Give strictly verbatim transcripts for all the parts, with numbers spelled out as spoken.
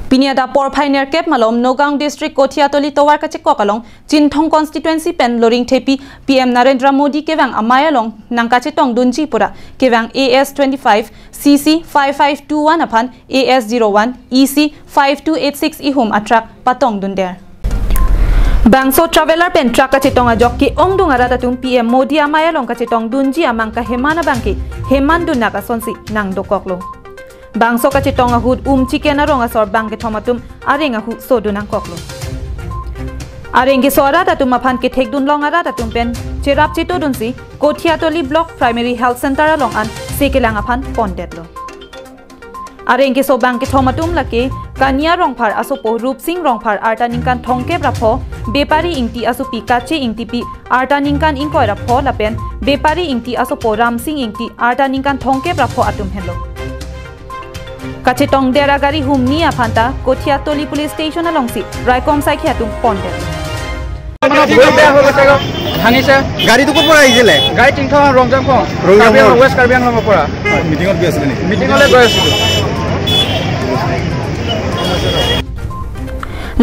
Pini adap porphai nerkep malom Nagaon District Kothiatoli tovar kachekok along Chinthong constituency pen Loringthepi P M Narendra Modi kevang amei along nangkachetongdunji pura kevang A S twenty-five C C five five two one aphan A S zero one E C five two eight six ihum a-truck patongdundet. Bangso traveller pen truck kachetong ajok ke-ongdung arat atum P M Modi amei along kachetongdunji amang kaheman abang ke heman dunnak asonsi nangdokoklo. Bangso kachetong ahut um chicken arong asor bangkethom atum areng ahu sodun nangkoklo. Areng keso arat atum aphan kethekdunlong arat atum pen cherap chetodunsi Kothiatoli Block Primary Health Center along an sekelang aphan pondetlo. Areng keso bangkethom atum lake Kania Rongphar asopo Rupsing Rongphar arta ningkan thomkep ra pho, Bepari Ingti asopi Kache Ingtipi arta ningkan ingkoi ra pho lapen Bepari Ingti asopo Ramsing Ingti arta ningkan thomkep ra pho atum henlo. Kachetongdet agari humni aphanta Kothiatoli Police Station alongsi raikom saikhi atum pondet. ভাঙিছে। গাড়ীটো ক'ৰ পৰা আহিছিলে? গাড়ী টিংথং ৰংজাংফং। ৰংজাংফং। কাৰ্বি আংলং, ৱেষ্ট কাৰ্বি আংলঙৰ পৰা। মিটিঙত গৈ আছিলে নেকি? মিটিঙলৈ গৈ আছিলোঁ।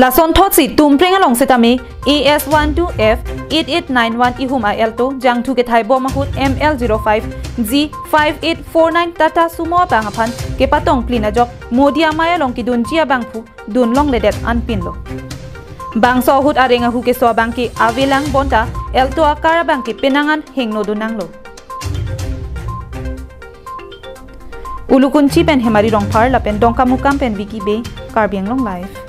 Lasonthotsi Tumpreng along setame A S one two F eight eight nine one ihum a-Alto jangthu kethai bom ahut M L zero five G five eight four nine Tata Sumo abang aphan kepatongplin ajok Modi amei along kedunji abangphu dunlongledet anpinlo. Bangso ahut areng ahu keso abang ke avelang bonta Alto a-car abang ke penang an hengno dunnanglo. Ulukunchi pen Hemari Rongphar lapen Dongkamukam pen Vicky Bey, Karbi Anglong Live.